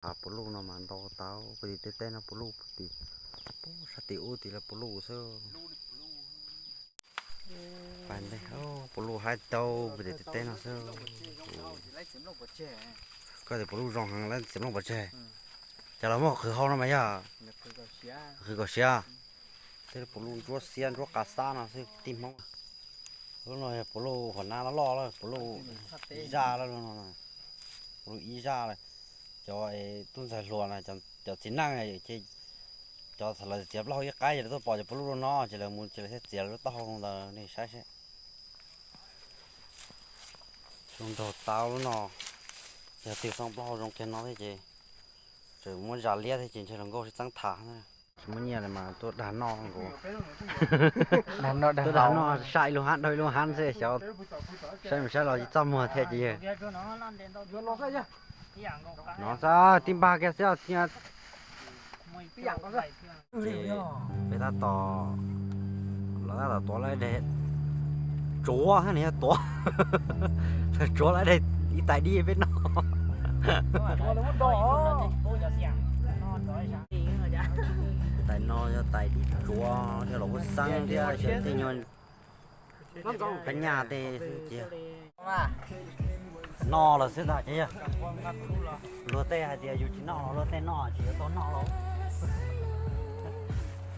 Hav puv luj no mas ntau tau, pem tim tej teb no puv luj, pem tim, pem sab tim ub tim lawv puv luj xwb. Pais ntej, puv luj haib tau pem tim tej teb no xwb. Koj tias puv luj zoo heev, lawv txiav nplooj pov tseg. Cas los muaj qhwv hau no mas yog qhwv kaum siav. Tej puv luj ntsuab xiab ntsuab qas xab no xwb tib Hmoob. Lub no yog puv luj hua nab loj loj, puv luj ib zaj lawm no, puv luj ib zaj lawm. Cov tub ntxhais hluas na, cov txiv neej ces cov txham lawv txiav plaub hau ib qab ces lawv tuaj pom cov puv luj no ces lawv mus ces lawv thiaj txiav lub taub hau ntawd nej saib seb. Xyoo nraug tau lub no, yog twg xoo plaub hau zoo kiag no thiab ces tseem muab zas liab thiab ces ntshe hluas nkauj sib txeeb tham. Tsis muaj nyiaj li mas tuaj dag noj nkaus. Tuaj dag noj, saj ib lub hab dhau ib lub hab xwb xyov saib mus saib los tsis txaj muag thiab ces yawg. No xwb tib npag kiag xwb. Ces peb tab tom, lawv tab tom tuav lawv daim tsuav thiab, nws yog tuav, tsuav lawv daim ib tais dib peb noj. Tais no yog tais dib tsuav, yog los huab xeeb thiab tej nyuag phab nyaj tej xwb ces noj lawm xwb ntag ces yog. Luag tej hais tias yus tsis noj los luag tej noj ces yuav tau noj los.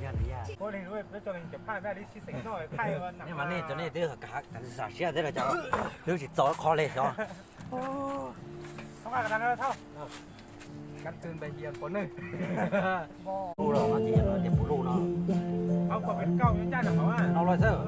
Yog li, nej mas nej cov nej twb kam xam siab thiab los cov hlwb tsis txaus qhov li xyov. Puv luj no ces yog no tias puv luj no. No los xwb.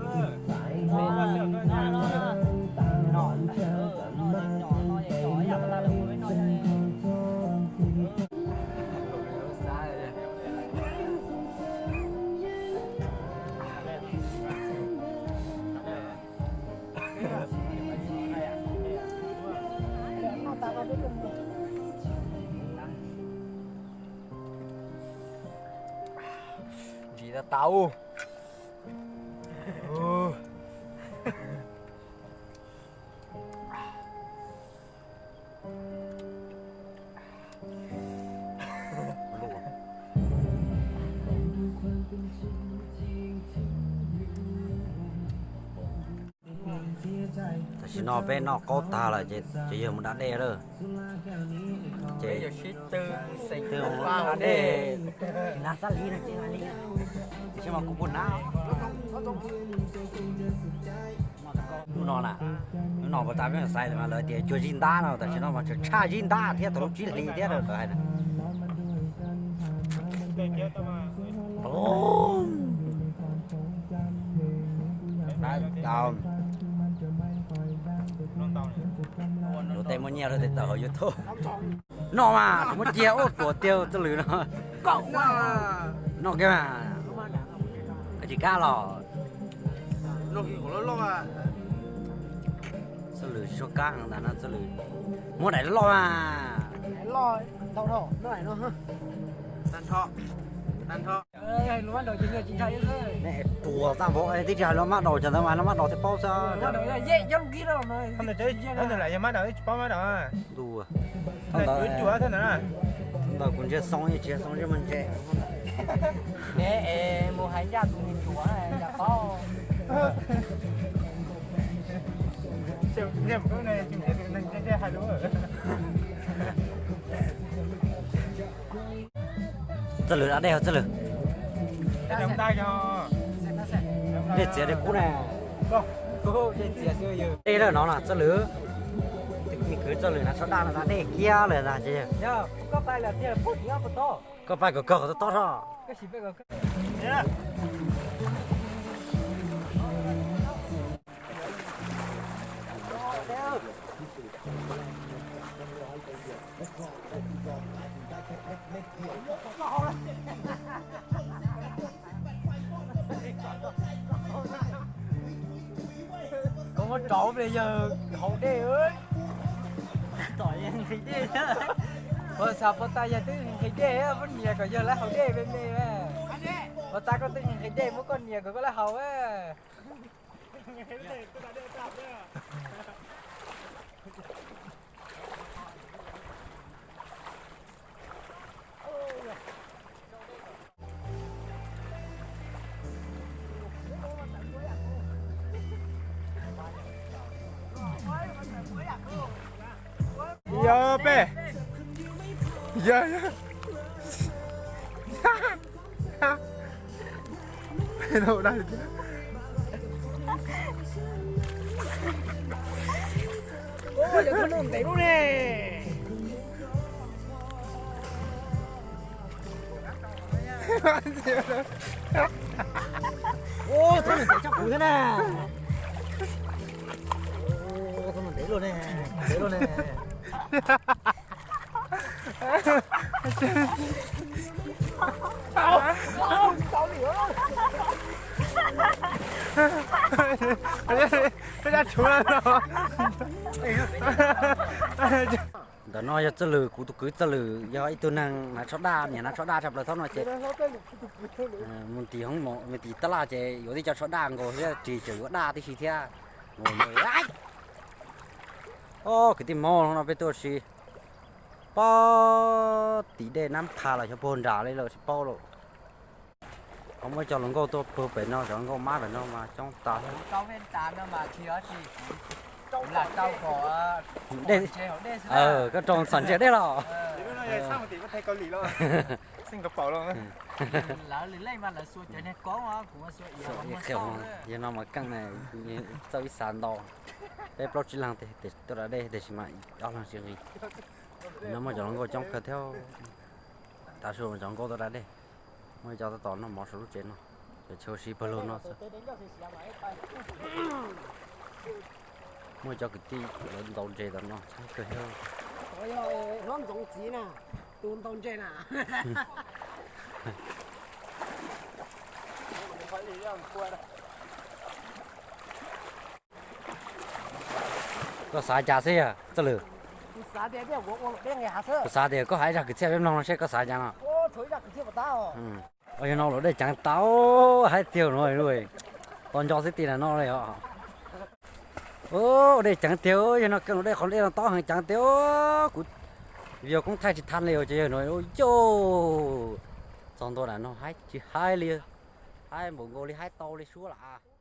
Ntsis tau tau. Tam sim no peb noj qaub tag lawm ces yawg mus da dej lawm. Ces twb mus da dej, hnub no na, hnub no puas tas peb xaiv mas lawv tias cuag zib ntab no, tam sim no mas tseem tshaj zib ntab thiab thaum lub tsib hlis thiab lawv hais na. Luag tej muaj nyiaj luag tej tawm hauv YouTube. Noj mas tsis muaj cia ub tuam tiag Txawj Lwm no. Noj kiag mas. Koj tsis kab los. Txawj Lwm tsis tshua kab ntag no Txawj Lwm. Muab daim loj mas. Nej ruam tag npaum twb tsis hais lub mab daus cov ntawd mas lub mab daus thiaj paub xwb. Ntuj, ntawd kuv ntsia xoo tsis xoo tsis muaj ntses. Txawj Lwm da dej, Txawj Lwm. Dej txias dej kub ne. Dej lawm no na Txawj Lwm. Tus kwv Txawj Lwm na tso daj no da dej kiag lawm ntag ces. Koj pais kom kawg qhov tob tob tso. Koj muab rau ua yawg haus dej. Ua xav pov tas yawg twb nqhis dej, muab nias kom yawg lawv haus dej me me. Pov tas koj twb nqhis dej muab koj nias kom koj lawv haus. Peb. Yog, yog. Peb no dag li thiab. Ua yog thaj no ntev lub ne. Ua thaj no ntev tshaj kuv thiab na. Ua thaj no ntev luaj ne, ntev luaj ne. Ntawm no yog Txawj Lwm, kuv tus kwv Txawj Lwm yog ib tug neeg hnav tsho daj, niam hnav tsho daj tshaj plaws thaum no ces mus tim hoob, mus tim tab laj ces yuav tib co tsho daj nkaus thiab ris ces yuav daj tib si thiab. Kwv tij Hmoob, no peb tuaj si pab tim dej Nab Qha los xyov puag nram li lawm tsis paub lawm. Ho muaj ib co hluas nkauj tuaj puag pem no, cov hluas nkauj mab pem no mas coob tas thiab. Koj rau txhom ntsia dej los? Yog no mas keej na, txawj ib xav ntau, peb plaub tsib leeg tuaj da dej tiam sis mas ob leeg tsis nqis. No muaj cov hluas nkauj coob kawg thiab. Tav su cov nkauj tuaj da dej, muaj ib co tab tom noj mov saum lub tsev no, cov chaw ua si pawg lug no xwb. Muaj cov kwv tij lawv ntaus ntses tom no txhawj kawg thiab. Hlob Ntxoov txiv na, tus ntaus ntses na. Koj xav cas xwb yog Txawj Lwm? Kuv xav tias koj hais ib zaj kwv txhiaj peb mloog no seb koj xav cas no. Yog no luam dej ceev tas, haib tiag no, tau nco xwb ti na no li os. Ua dej ceev tiag, yog no keeb luam dej qhov dej no tob heev ceev tiag. Kuv vim koob thaij tsis thaj li ces yog no yog txog ntua ntawm no haib tsis haib li, haib npaum nkaus li haib tau li suab lawm.